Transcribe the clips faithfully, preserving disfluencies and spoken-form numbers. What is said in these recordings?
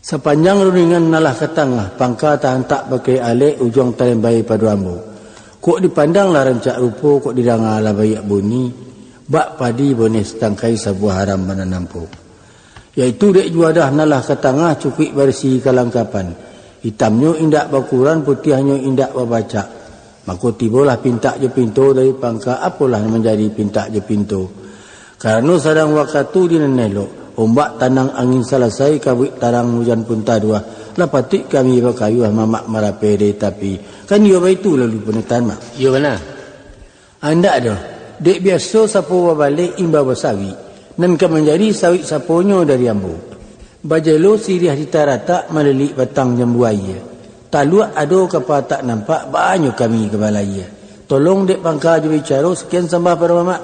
Sapanjang rundingan nan lah ka tangah, pangka taantak pakai alek, ujuang talembai pado ambo. Kok dipandang lah rancak rupo, kok didanga lah baiak bunyi, bak padi boneh satangkai, sabuah haram bana nampo. Yaitu dek juadah nan lah ka tangah, cukuik barisi kalangkapan. Itamnyo indak bakuran, putiahnyo indak babacak. Mako tibolah pintak jo pinto dari pangka, apolah nan manjadi pintak jo pinto. Karano sadang wakatu di nan elok, ombak tanang angin salasai, kabuik tarang ujan pun taduah, lah patuik kami bakayuah mamak marapeh dari tapi. Kan iyo baitu lalu panitahan, Mak? Iyo bana. Andak doh, dek biaso sapo babaleh imbau basawik, nan ka manjadi sawik saponyo dari ambo. Bajelo siriah di taratak, malilik batang jambu aia. Taluak ado kapa tak nampak, baanyo kami ka balaia. Tolong dek pangka jo bicaro, sakian sambah pado mamak.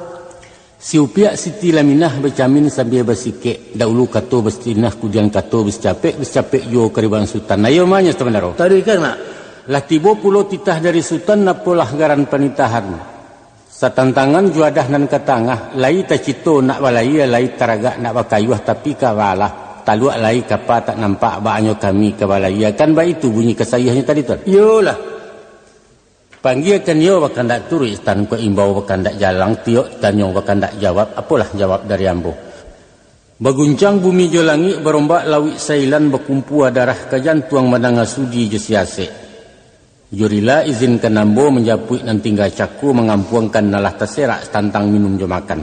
Si Upiak Siti Laminah bacamin sambia basikek, daulu kato basinah, kudian kato basicapek, basicapek juo kariban Sutan. Ayo, manyo, Sutan Bandaro. Taruihkan, Mak. Lah tibo pulo titah dari Sutan, apolah garan panitahan. Satantangan juadah nan ka tangah, lai tacito nak balaia, lai taragak nak bakayuah, tapi ka balah, taluak lai kapa tak nampak, baanyo kami ka balaia. Kan baitu bunyi kasaiahnyo tadi, Tuan? Iyolah. Panggiakan iyo bakandak turuik, Sutan, kok imbau bakandak jalang, tiok tanyo bakandak jawab, apolah jawab dari ambo. Baguncang bumi jo langik, barombak lauik sailan, bakumpua darah ka jantuang, mandanga sudi jo siasek. Jo rila izinkan ambo manjapuik nan tingga cako, mangampuangkan nan lah taserak, satantang minum jo makan.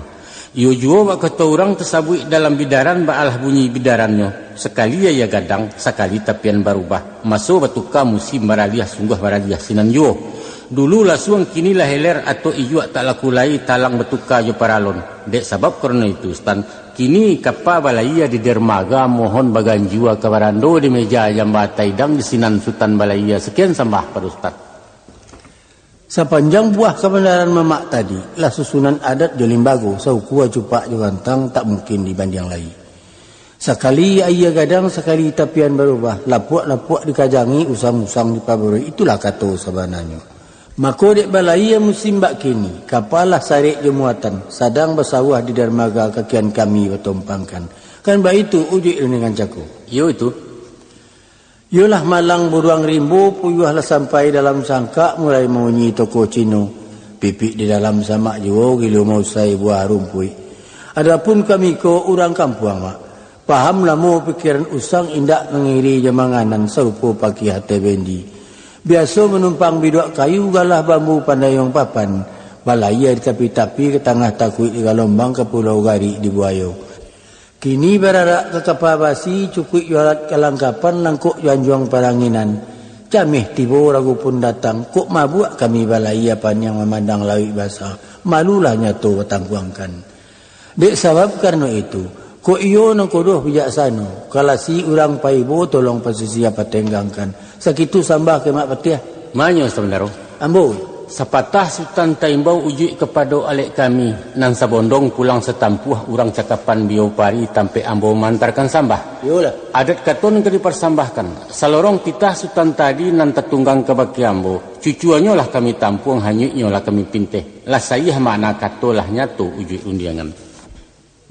Iyo juo bak kato urang tasabuik dalam bidaran, baalah bunyi bidarannyo, sakali aia gadang, sakali tapian barubah. Maso batuka, musim baraliah, sungguah baraliah sinan juo. Dulu lasuang, kini lah heler, atok ijuak tak laku lai, talang batuka jo paralon. Dek sabab karano itu, Sutan, kini kapa balaia di dermaga, mohon baganjua ka barando, di meja jamba taidang, di sinan Sutan balaia. Sakian sambah pado Sutan. Sapanjang buah kabandaran mamak tadi, lah susunan adat jo limbago, saukua cupak jo gantang, tak mungkin dibandiang lai. Sakali aia gadang, sakali tapian barubah, lapuak-lapuak dikajangi, usang-usang dipabarui, itulah kato sabananyo. Mako dek balaia musim bak kini, kapa lah sarek jo muatan, sadang basawah di darmaga, kakian kami batompangkan. Kan baitu ujuik rundingan cako. Iyo itu. Iyolah malang buruang rimbo, puyuah lah sampai dalam sangkak, mulai maunyi toko Cino. Pipik di dalam samak juo, gilo mausai buah rumpuik. Adapun kami ko urang kampuang, Mak, paham lamo pikiran usang, indak mangiri jo manganan, sarupo pakiah ateh bendi. Biaso manumpang biduak kayu, galah bambu pandayuang papan, balaia di tapi-tapi, ka tangah takuik di galombang, ka pulau garik di buayo. Kini bararak ka kapa basi, cukuik jo alat kalangkapan, langkok jo anjuang paranginan. Cameh tibo ragu pun datang, kok mabuak kami balaia, paniang mamandang lauik basa, malulah nyato batangguangkan. Dek sabab karano itu, kok iyo nan kodoh bijaksano, kalasi urang paibo, tolong pasisia patenggangkan. Sakitu sambah ka Mak Patiah. Manyo, Sutan Bandaro. Ambo. Sapatah Sutan taimbau, ujuik kapado alek kami, nan sabondong pulang satampuah, urang cakapan Bio Pari, tampek ambo maantarkan sambah. Iyolah. Adat kato nan ka diparsambahkan, salorong titah Sutan tadi nan tatunggang kabake ambo, cucuanyo lah kami tampuang, hanyuiknyo lah kami pinteh, lah saiah makna kato, lah nyato ujuik rundiangan.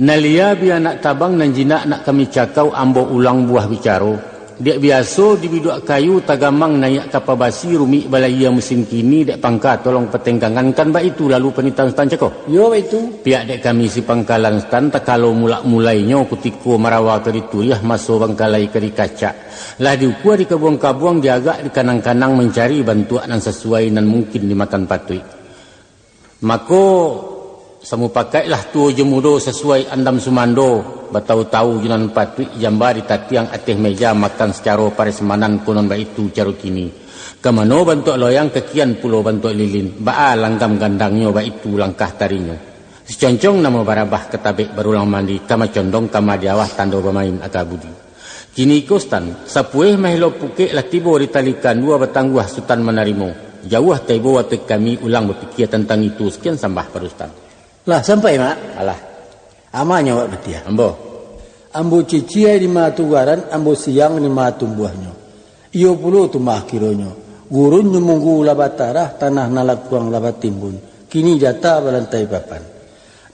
Nan lia bia nak tabang, nan jinak nak kami cakau, ambo ulang buah bicaro. Dek biaso di biduak kayu tagamang, naiak kapa basi rumik balaia musim kini, dek pangka tolong patenggangan, kan baitu lalu panitahan Sutan cako? Iyo, baitu. Piak dek kami si pangkalan Sutan, takalo mulak-mulainyo kutiko marawa ka dituriah, maso bangkalai ka dikacak. Lah diukua dikabuang-kabuang, diagak dikanang-kanang, mancari bantuak nan sasuai, nan mungkin dimakan patuik. Mako, samupakaiklah tuo jo mudo, sasuai andam sumando, batau-tau jo nan patuik, jamba ditatiang ateh meja, makan sacaro parasmanan, konon baitu caro kini. Ka mano bantuak loyang, kakian pulo bantuak lilin, baa langgam gandangnyo, baitu langkah tarinyo. Siconcong namo barabah, katabek barulang mandi, ka macondong ka madiawah, tando bamain aka budi. Kini ko Sutan, sapueh mahelo pukek, lah tibo di tali kandua, batangguah Sutan manarimo. Jauah taibo ateh kami, ulang bapikia tantang itu, sakian sambah pado Sutan. Lah sampai, Mak? Alah. Amanyo awak Patiah. Ambo. Ambo cicia di ma tugaran, ambo siang di ma tumbuahnyo. Iyo pulo tu mah kironyo. Gurunnyo munggu lah batarah, tanah nan lakuang lah batimbun, kini data balantai papan.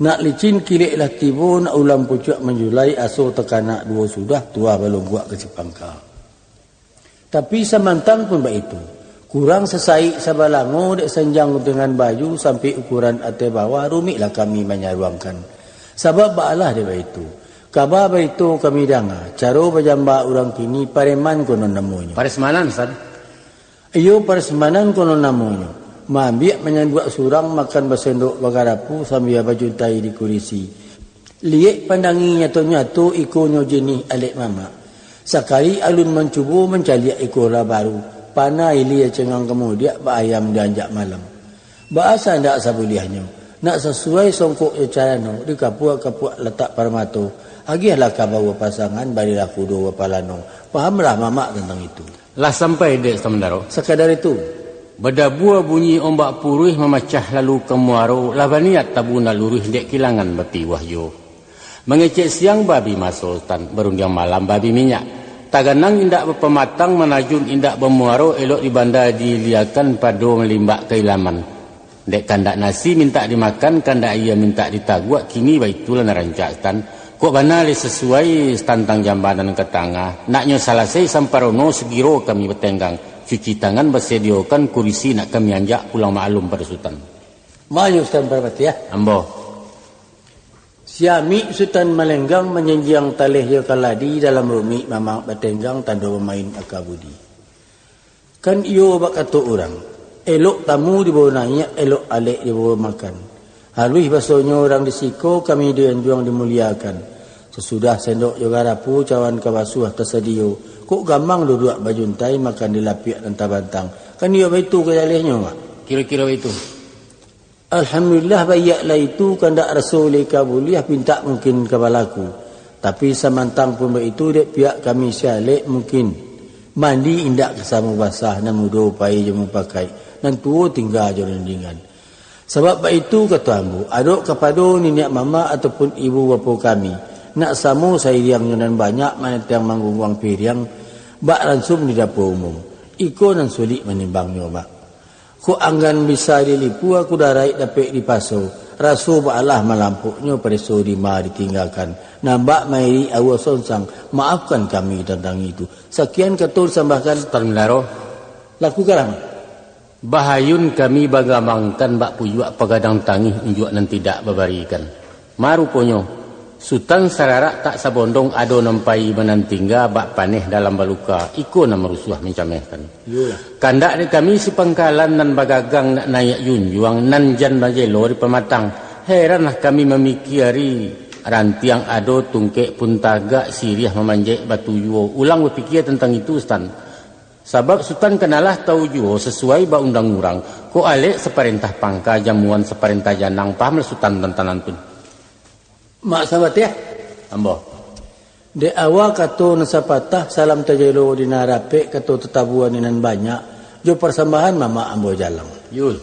Nak licin kilek lah tibo, nak ulam pucuak manjulai, aso takanak duo sudah, tuah balongguak ka sipangka. Tapi samantang pun baitu, kurang sasaik sabalango, dek sanjang guntingan baju, sampai ukuran ateh bawah, rumiklah kami manyaruangkan. Sabab baalah dek baitu, kaba barito kami danga, caro bajamba urang kini, pareman konon namonyo. Paresmanan, San? Iyo, paresmanan konon namonyo. Maambiak manyanduak surang, makan basendok bagarapu, sambia bajuntai di kurisi. Liek pandangi nyato-nyato, ikonyo jinih alek mamak. Sakali alun mancubo, mancaliak iko lah baru. Panah ilia cengang kamudiak, baayam dianjak malam. Baa sa ndak sabuliahnyo, nak sasuai songkok jo carano, dikapuak-kapuak latak parmato, agiahlah ka bapasangan, barilah kudo bapalano. Pahamlah mamak tantang itu. Lah sampai, Dek Samandaro? Sakadar itu. Badabua bunyi ombak puruih mamacah lalu ka muaro, lah baniat tabu nak luruih dek kilangan batiwah juo. Mangecek siang babi maso tan, barundiang malam babi minyak. Taganang indak bapamatang, manajun indak bamuaro, elok di banda diiliakan, pado malimbak ka ilaman. Dek kandak nasi mintak dimakan, kandak aia mintak ditaguak, kini baitulah nan rancak, Sutan. Kok bana lai sasuai tantang jambanan ka tangah, naknyo salasai samparono, sagiro kami batenggang, cuci tangan basadiokan, kurisi nak kami anjak, pulang maklum pado Sutan. Mayu Sutan Parpatiah. Ambo. Siamik Sutan Malenggang, manjinjiang taleh jo kaladi, dalam rumik mamak batenggang, tando bamain aka budi. Kan iyo bak kato urang, elok tamu dibawo naiak, elok alek dibawo makan. Haluih basonyo urang di siko, kami di anjuang dimuliakan. Sasudah sendok jo garapu, cawan ka basuah tasadio, kok gamang duduak bajuntai, makan di lapiak nan tabantang. Kan iyo baitu ka jalehnyo, Mak? Kiro-kiro baitu. Alhamdulillah, baiaklah itu, kandak raso lai ka buliah, pintak mungkin ka balaku. Tapi samantang pun baitu, dek pihak kami si alek, mungkin mandi indak ka samo basah, nan mudo pai jo mupakaik, nan tuo tingga jo rundingan. Sabab baitu kato ambo, adok kapado niniak mamak ataupun ibu bapo kami, nak samo sairiang jo nan banyak manatiang manggungguang piriang, bak ransum di dapua umum. Iko nan sulik manimbangnyo, Mak. Kok anggan bisa dilipua, kudaraik dapek dipaso, raso baalah malampoknyo, pareso dima ditinggakan, nambak mairik aua sonsang, maafkan kami tantang itu. Sakian kato disambahkan. Sutan Mandaro. Lakukanlah. Bahayun kami bagamangkan bak puyuak, pagadang tangih unjuak nan tidak babarikan. Maruponyo, Sutan sararak tak sabondong, ado nan pai nan tingga, bak paneh dalam baluka, iko nan marusuah mancamehkan. Iyolah. Kandak dek kami si pangkalan, nan bagagang nak naiak junjuang, nan jan bajelo di pamatang. Heranlah kami mamikiari, rantiang ado, tungkek pun tagak, siriah mamanjek batu juo. Ulang bapikia tantang itu, Sutan. Sabab Sutan kanalah tau juo, sasuai ba undang urang, kok alek saparentah pangka, jamuan saparentah janang, pahamlah Sutan tantang nan tu. Mak Sabatiah. Ambo. Dek awa kato nan sapatah, salam tajelo di nan rapek, kato tatabuan di nan banyak, jo parsambahan mamak ambo jalang. Yul.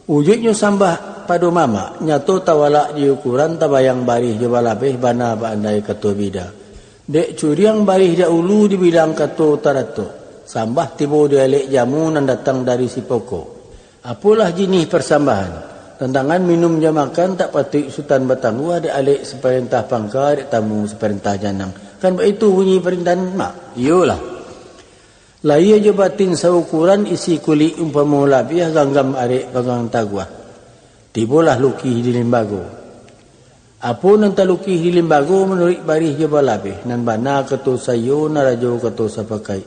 Ujuiknyo sambah pado mamak, nyato tawalak di ukuran, tabayang barih jo balabeh, bana baandai kato bida. Dek curiang barih dahulu dibilang kato taratok, sambah tibo di alek jamu nan datang dari si pokok. Apolah jinih parsambahan, tantangan minum jo makan, tak patuik Sutan batangguah, dek alek saparentah pangka, dek tamu saparentah janang. Kan baitu bunyi parintahan, Mak? Iyolah. Lahia jo batin saukuran, isi kulik umpamo labiah, ganggam arek panggang taguah. Tibolah lukih di limbago. Apo nan talukih di limbago, manuruik barih jo balabeh, nan bana kato saiyo, nan rajo kato sapakaik.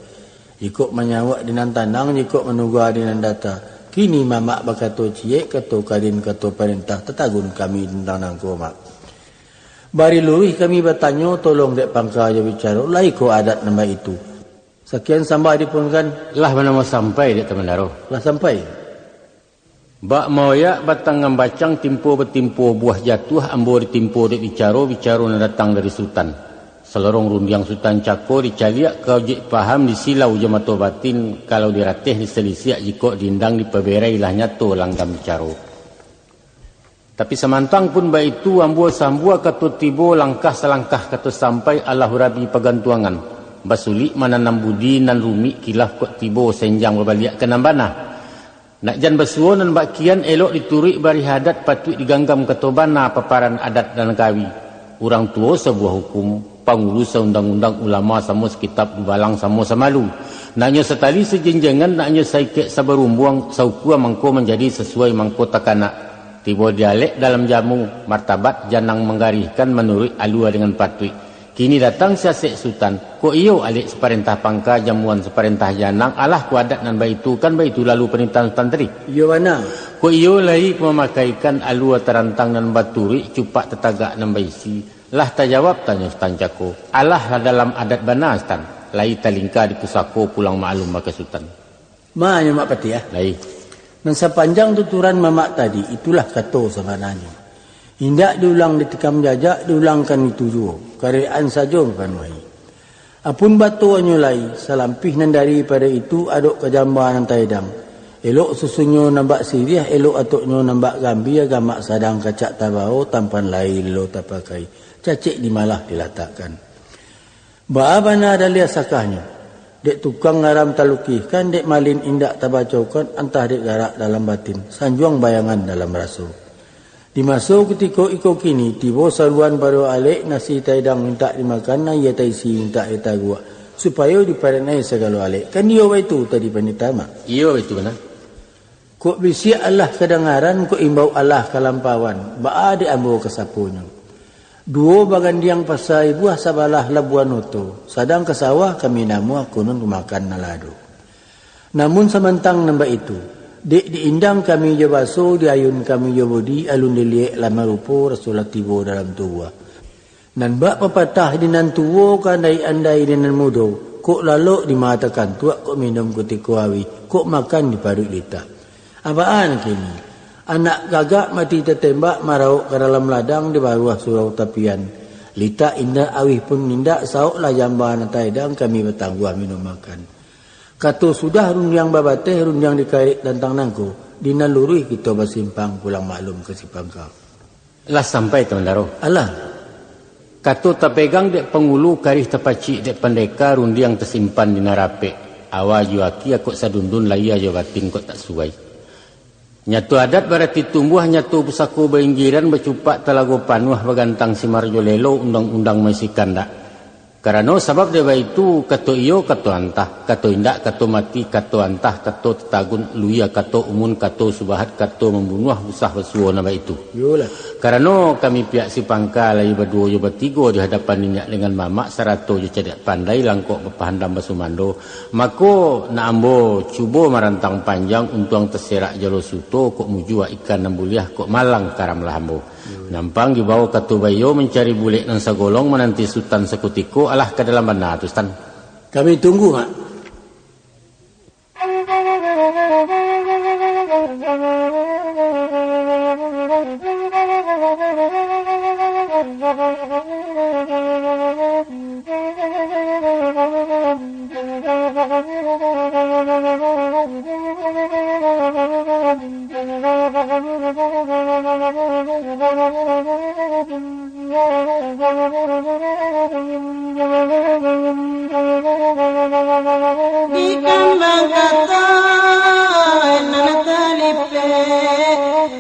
Jikok manyawak di nan tanang, jikok manuga di nan data. Kini mamak bakato ciek, kato kadin, kato parentah, tatagun kami tantang nangko, Mak. Bari luruih kami batanyo, tolong dek pangka jo bicaro, lai ko adat nan baitu. Sakian sambah dipunkan. Lah banamo sampai, dek Tamandaro? Lah sampai. Bak maoyak batang ngambacang, timpo batimpo buah jatuah, ambo ditimpo dek bicaro, bicaro nan datang dari Sutan. Salorong rundiang Sutan cako, dicaliak ka ujuik paham, disilau jo mato batin, kalau dirateh disalisiak, jikok diindang dipaberai, lah nyato langgam bicaro. Tapi samantang pun baitu, ambo sambua kato tibo, langkah salangkah kato sampai, Allahu Rabi pagantuangan. Basulik mananam budi nan rumik, kilaf kok tibo senjang babaliak ka nan bana. Nak jan basuo nan bak kian, elok dituruik barih adat, patuik diganggam kato bana paparan adat nan kawi. Urang tuo sabuah hukum, pangulu saundang-undang, ulama samo sakitab, dubalang samo samalu. Naknyo satali sajinjangan, naknyo saikek sabarumbuang, saukua mangko manjadi, sasuai mangko takanak. Tibo di alek dalam jamu, martabat janang manggarihkan manuruik alua dengan patuik. Kini datang si Asek Sutan, kok iyo alek saparentah pangka, jamuan saparentah janang, alah ko adat nan baitu, kan baitu lalu panitahan Sutan tadi? Iyo bana. Kok iyo lai ko mamakaikan alua tarantang nan baturuik, cupak tatagak nan baisi? Lah tajawab tanyo Sutan cako, alah lah dalam adat bana Sutan, lai talingka di pusako pulang maklum baka Sutan. Ma nyo Mak Patih, ah. Lai. Nan sapanjang tuturan Mamak tadi, itulah kato sabananyo. Indak diulang ditikam jajak, diulangkan itu juo, karajaan sajo mapanuahi. Apun batonyo lai, salampih nan daripado itu, adok ka jamba nan taedang. Elok susunnyo nan bak siriah, elok atoknyo nan bak gambia, gamak sadang kacak tabao, tampan lai lilo tapakai, cacek di malah dilatakkan. Baa bana daliah sakahnyo, dek tukang ngaram talukihkan, dek malin indak tabacokan, antah dek garak dalam batin, sanjuang bayangan dalam raso. Di maso kutiko iko kini, tibo saruan pado alek, nasi taedang mintak dimakan, aia taisi mintak aia taguak, supayo diparenai sagalo alek. Kan iyo baitu tadi panitahan, Mak? Iyo, baitu bana. Kok bisiak alah kadangaran, kok imbau alah kalampauan, baa dek ambo ka saponyo? Duo bagandiang pasa ibuah, sabalah labuan oto, sadang ka sawah kami namuah, konon ka makan nan lah ado. Namun samantang nan baitu, dek diindang kami jo baso, diayun kami jo budi, alun diliek lah marupo, raso lah tibo dalam tubuah. Nan bak papatah di nan tuo, ka andai-andai di nan mudo, kok lalok di mata kantuak, kok minum kutiko auih, kok makan di paruik litak. Abaan kini, anak gagak mati tatembak, marawok ka dalam ladang, di baruah surau tapian. Litak indak, auih pun indak, saoklah jamba nan taedang, kami batangguah minum makan. Kato sudah rundiang babateh, rundiang dikarek tantang nangko, di nan luruih kito basimpang, pulang maklum ka si pangka. Lah sampai, Tuan Daro? Alah. Kato tapegang dek pangulu, karih tapacik dek pandeka, rundiang tasimpan di nan rapek. Awa jo aki akok sadundun, lahia jo batin kok tak suai. Nyato adat barati tumbuah, nyato pusako bainggiran, bacupak talago panuah, bagantang simar jo lelo, undang-undang maisi kandak. Karano sabab dek baitu, kato iyo, kato antah, kato indak, kato mati, kato antah, kato tatagun, luya, kato umun, kato subahat, kato mambunuah, usah basuo nan baitu. Iyolah. Karano kami pihak si pangka lai baduo jo batigo di hadapan niniak dengan mamak, sarato jo cadiak pandai, langkok bapahandam basumando, mako, nak ambo cubo marantang panjang, untuang taserak jalo suto, kok mujua ikan nan buliah, kok malang karamlah ambo. Nampang dibao kato baiyo, mancari bulek nan sagolong, mananti Sutan sakutiko, alah ka dalam bana tu, Sutan. Kami tunggu, Mak. Di kambang kato nan talipek,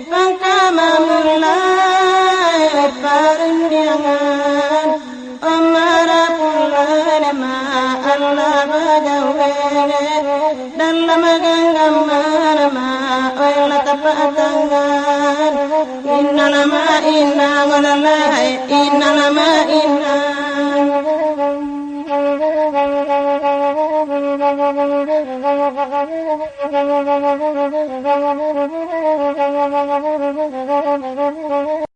mangka mamulai parundiangan. Omara pulai ma Allah bagawe, dalam ganggaman ma oilah tapatangan. Inang ma inang, olalai, inang ma inang.